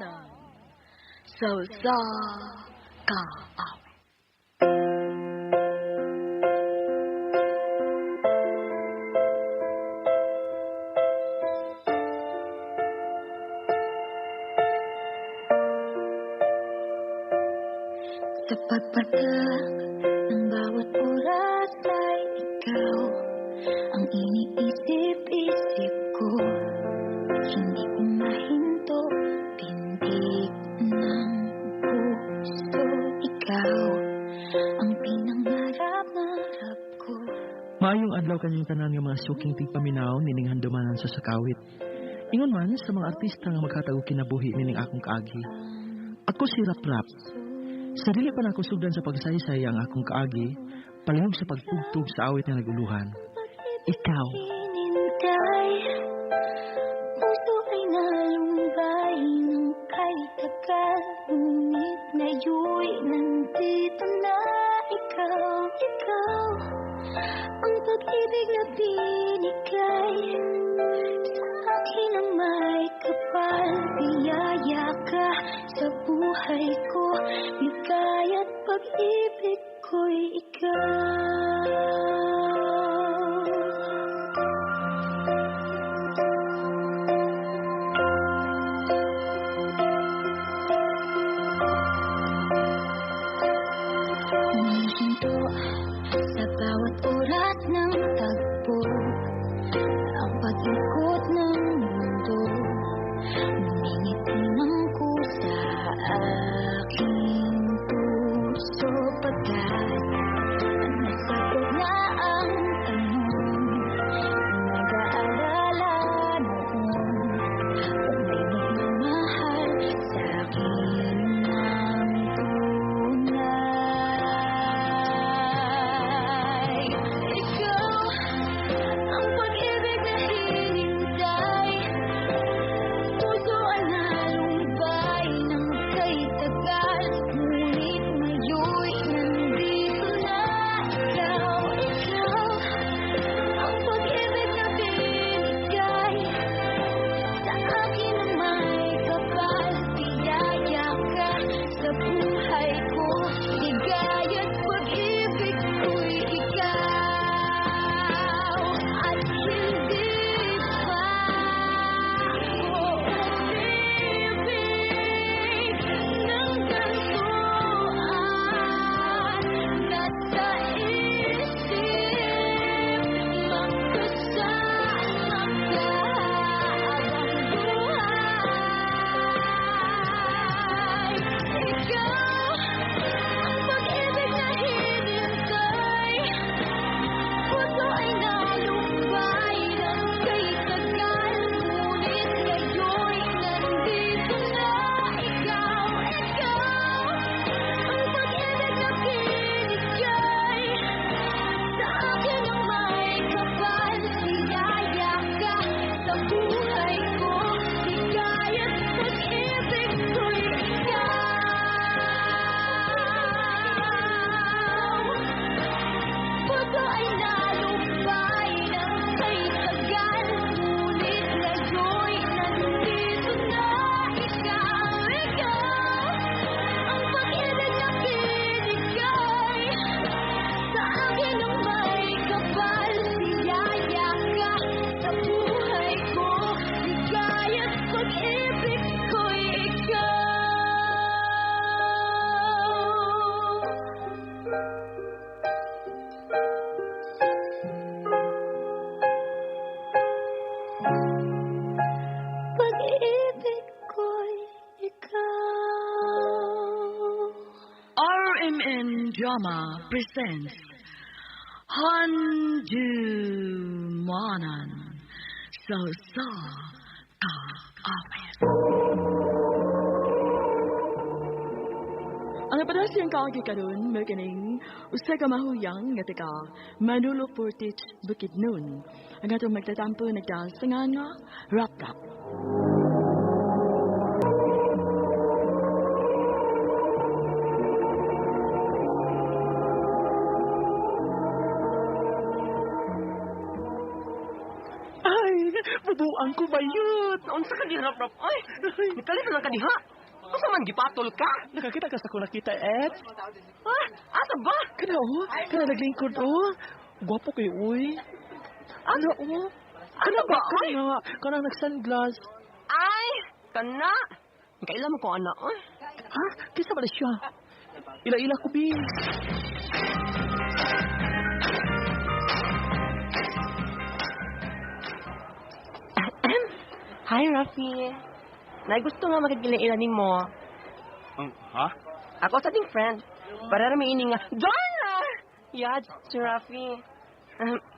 Handumanan sa usa ka awit. Sa pagpatak ng bawat oras ay ikaw ang iniisip-isip ko. Hindi ko mahinto, tindig ng puso. Ikaw ang pinangarap-ngarap ko. Maayong adlaw kanyang tanan nga mga suking tigpaminaw nining handumanan sa sakawit. Ingon man sa mga artista nga maghatag og kinabuhi nining akong kaagi. Ako si Raprap. Sa dili pa nako sugdan sa pagsaysay ang akong kaagi, palihog sa pagtugtog sa awit nga naguluhan. Ikaw. Hinintay, puso ay nalumbay ng kay tagal. Ngunit ngayon'y nandito na ikaw, ikaw ang pag-ibig na binigay sa akin ang may kapal. Biyaya ka sa buhay ko, ligaya't pag-ibig ko'y ikaw. Humihinto sa bawat oras ng tagpo, ang pag-ikot ng mundo. Ngumingiti ng kusa aking puso pagkat nasagot na ang tanong. Nag-aalala noon kung may magmamahal sa akin ng tunay. Ikaw ang pag-ibig na hinintay, puso ay nalumbay ng kay tagal. Ngunit ngayon'y nandito na ikaw, ikaw ang pag-ibig na binigay sa akin ang may kapal. Biyaya ka sa buhay ko, ligaya't pag-ibig ko'y ikaw. At hindi pa ako umibig ng ganito at nasa isip magkasama ka habang buhay. Ikaw ang pag-ibig na hinintay, puso ay nalumbay ng kay tagal. Ngunit ngayon'y nandito na ikaw, ikaw ang pag-ibig na binigay sa akin ang may kapal. Biyaya ka sa buhay ko, ligaya't pag-ibig ko'y ikaw. Puso ay nalumbay ng kay tagal. Ngunit ngayon'y nandito na ikaw, ikaw ang pag-ibig na binigay sa akin ang may kapal. Biyaya ka sa buhay ko, ligaya't pag-ibig ko'y ikaw. Pag-ibig ko'y ikaw. RMN Drama presents Handumanan sa usa ka awit. Ang napadasiyang kaagi karon mao kining usa ka mahuyang nga taga Manolo Fortich, Bukidnon. Ang atong magtatampo nagdaas sa ngalan nga Raprap. Ay, Bubuang ko bayot. Naunsa ka di, Rap-Rap? Ay, nikalit na lang ka diha. Unsa man gipatol ka? Nakakita ka sa kung nakita, Ed? Ha? Asa ba? Kana oh, kana naglingkod oh. Gwapo kayo, uy. Ano oh? Kana ba? Kana, kana nag-sunglass. Ay, kana. Kailan mo ko ana, oy. Ha? Kisa ba na siya? Ila-ila ko, bi. Hi, Rafi. Nay gusto nga makagila-ila nimo. Ha? Ako sa ting friend. Para rami ini nga, Donna! Yad, si Rafi.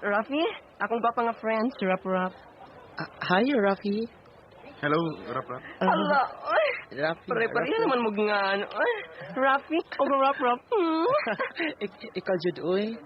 Rafi, akong gwapa nga friend, si Rap Rap. Hi, Rafi. Hello, Rap Rap. Hala, oy. Rafi. Pare-pareha naman mo nga, ano, oy. Rafi, o Rap Rap. Ikaw, Jud, uy.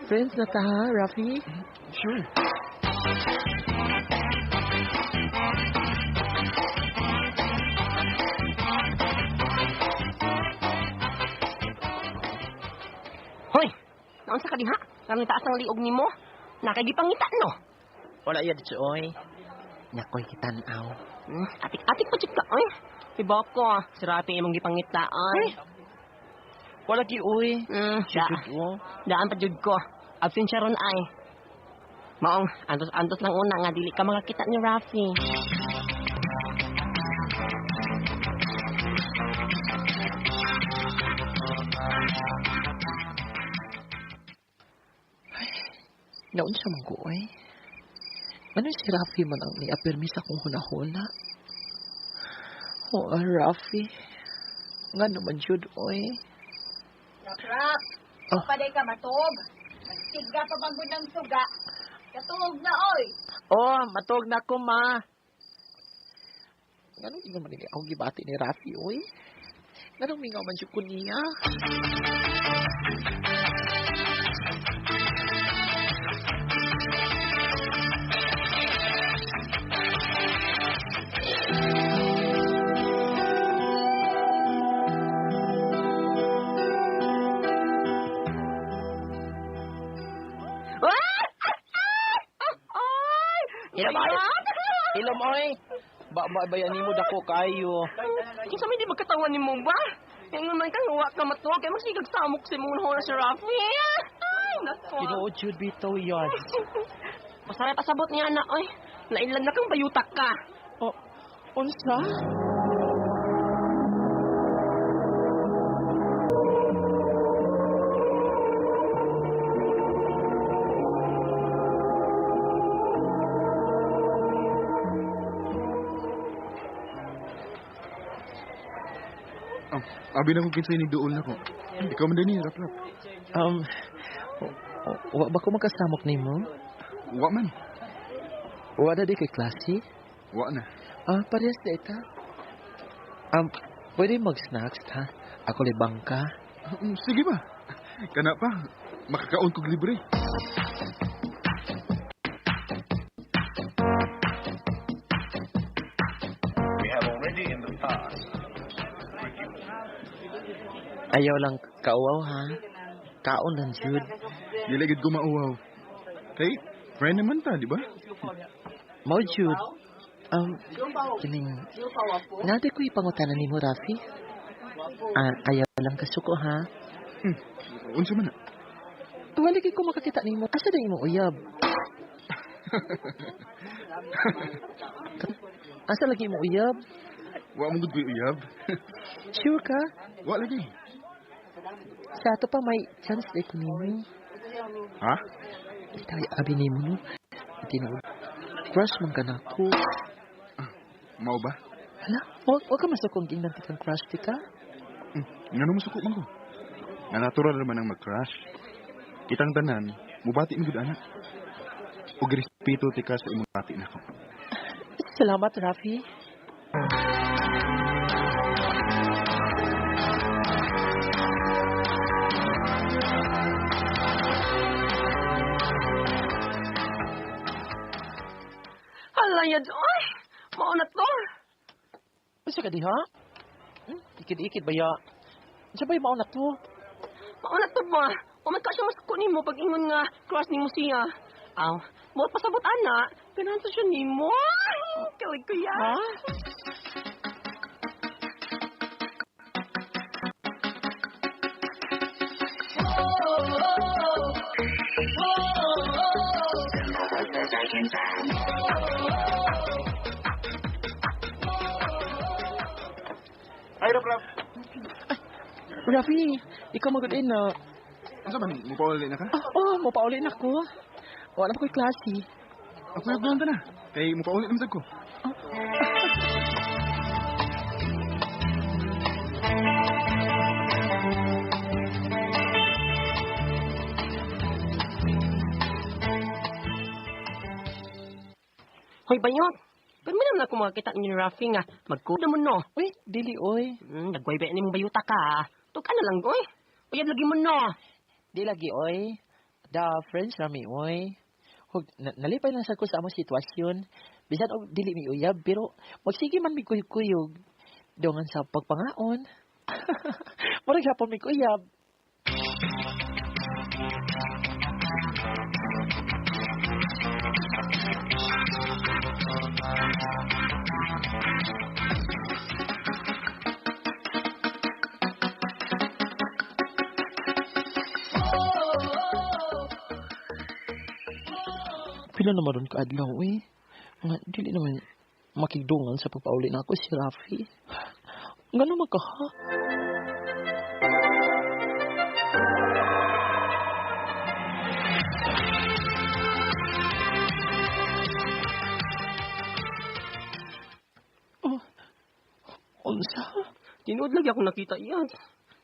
Friends na ta, ha, Rafi? Sure. Hoy, naunsa ka diha? Kami taas ang liog nimo. Nakagipangita, no? Wala iya dito, oy. Nakoy kitanaw. Atik-atik pa ka, oy. Ibok ko, si Rafi imong gipangita, oy. Wala ki, uy. Da, Jud, oh. daan pa jud ko. Absent siya ron ay. Maong, antos-antos lang una nga dili ka makakita ni Rafi. Naunsa man ko, oy. Ano si Rafi man ang niapirmi sa akong hunahuna? Oh, Rafi. Nga naman jud, oy. Rap-rap, Oh. paday ka matog. Nagsiga pa bang ng suga. Katulog na, oy. Oh, matog na ko, ma. Nganong di man nila akong gibati ni Rafi, oy? Nganong mingaw man jud ko niya? Ilom, oy! Ilom, oy! Ba, ba, bayanin mo dako kayo. Kinsa may di magkatawan nimo ba? Ingon man kang wa ka matog kay magsigag samok si mong huna si Rafi. Ay, nako. Tinuod jud bitaw yan. Pasaray pasabot niya na, oy. Nailan na kang bayutak ka. Oh, unsa? Oh, abi na kung kinsay ni duol na ko. Ikaw man din ni Rap Rap. Wa ba ko magkasamok nimo? Wa man. Wa na di kay klase? Wa na. Ah, parehas na ita. Pwede mag-snacks, ha? Ako libang ka. Sige ba? Kana pa, makakaon kog libre. We have already in the past produced Ayaw lang kauaw, ha? Kaon lang, jud. Dili gid ko mauwaw. Kay, friend naman ta, di ba? Mao, jud. Kining, nade ko ipangutanan nimo, Rafi? Ayaw lang kasuko, ha? Unsa man na? Wala kay ko makakita nimo. Asa na imong uyab? Asa lagi imong uyab? Wa mo gud ko'y uyab. Sure ka? Wa lagi. Sa ato pa may chance na ko nimo. Ha? Bitaw abi nimo no. Tinuod. Crush man ka nako. Mao ba? Hala, wa ka masukong gingnan ti kang crush ti ka? Ngano masuko man ko? Nga natural naman ang mag-crush. Kitang tanan, mubati mi gud ana. Ug respeto ti ka sa imong bati nako. Salamat, Rafi. Hala, yad, oy. Mao na to. Unsa ka diha? Ikid-ikid ba ya? Unsa ba mao na to? Mao na to ba? O man ka siya masuko nimo pag ingon nga crush nimo siya. Aw, Mo pasabot ana, ganahan sa siya nimo. Kalig ko yan. Ha? Ay, Rap Rap. Rafi, ikaw magud na. Unsa man, mupauli na ka? Oh, mopauli na ko. Wala pa ko'y klase. Ako yung ta na. Kay mupauli naman sad ko. Hoy, bayot. Pero mo naman ako makakita ninyo ni Rafi nga. Magkuda mo no. Uy, dili oy. Nagwaybe ni mong bayuta ka. Tuka na lang, oy. Uyab lagi mo no. Di lagi oy. Da friends rami oy. Hug, nalipay lang sa ko sa among sitwasyon. Bisan og dili mi uyab pero magsige man mi kuyog-kuyog. Dongan sa pagpangaon. Murag hapon mi kuyab. Pila naman ron kaadlaw eh. Nga, dili naman makigdungan sa pagpauli na ako si Rafi. Ngano man ka ha? Oh, unsa? Tinuod lagi ako nakita iyan.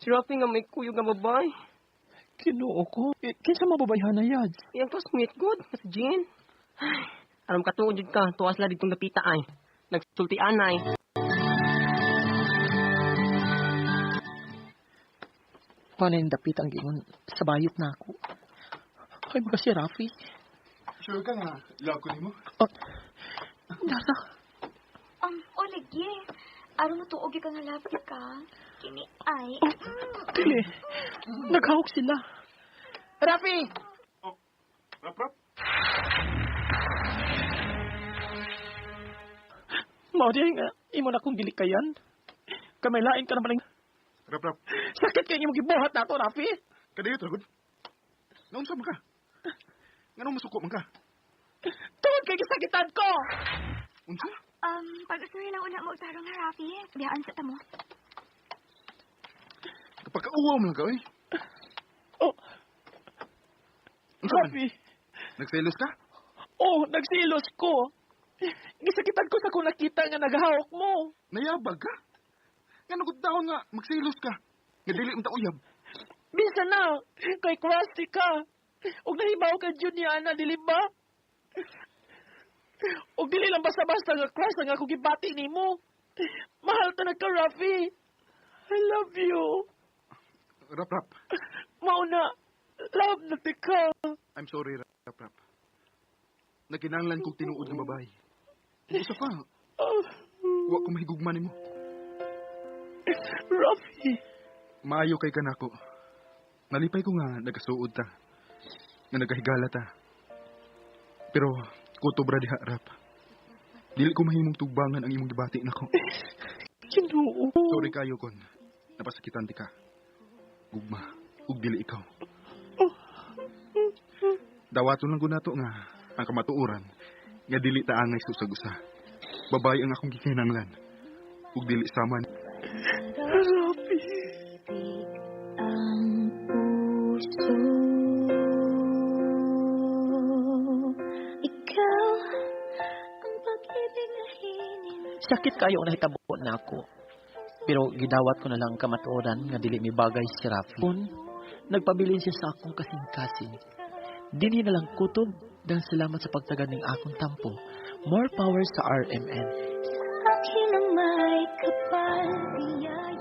Si Rafi nga may kuyog nga babae. Kinoo ko. Eh, kinsa mababayhan na yan? Iyang classmate good, si Jean. Ay, aram katuod jud ka, tuwas la ditong napita ay. Nagsulti anay. Paano yung dapit ang giingon sa bayot na ako? Ay, mga si Rafi. Sure ka nga, love ko nimo? Oh, Dara. O lagi. Aron mo tuog ka nga love ka. Kini ay. Oh, dili. Naghawak sila. Rafi! Oh, Rap Rap. Mao di nga, imo na kong gilikayan. Kamay lain ka naman ang... Rap Rap. Sakit kay imong gibuhat na ako, Rafi. Kadayot ra gud. Naunsa man ka? Nganong masuko man ka? Tungod kay gisakitan ko. Unsa? Pag-usuri lang una mo tarong nga, Rafi. Biyaan sa tamo. Kapag kauwaw man ka, oy. Oh, Unsa man? Rafi. Nagselos ka? Oh, nagsilos ko. Gisakitan ko sa kung nakita nga naghawak mo. Nayabag ka? Nga nagud daon nga magselos ka. Nga dili man ta uyab. Bisa na, kay crusty ka. Ug nahibaw ka Junior ana, dili ba? Ug dili lang basta-basta nga crush ang ako gibati nimo. Mahal ta na ka, Rafi. I love you. Rap Rap. Mao na, love na ti ka. I'm sorry, Rap Rap. Nagkinahanglan kong tinuod nga babae. Ug usa pa, Oh, wa ko mahigugma nimo. Rafi. Maayo kay kanako. Nalipay ko nga nagasuod ta. Nga nagahigala ta. Pero kutob ra diha, Rap. Dili ko mahimong tugbangan ang imong gibati nako. Ginoo. Sorry kayo kon. Napasakitan ti ka. Gugma, ug dili ikaw. Dawaton lang ko nato nga ang kamatuoran nga dili ta angay sa usag-usa. Babae ang akong gikinahanglan ug dili sama. Rafi. Ang puso. Ikaw ang pag-ibig na hinintay. Sakit kayo ang nahitabo na ako. Pero gidawat ko na lang kamatuoran nga dili mi bagay si Rafi. Kun, nagpabilin siya sa akong kasing-kasing. Dinhi na lang kutob dahil salamat sa pagtagan ng akong tampo. More power sa RMN. Sa akin ang may kapal, biyaya.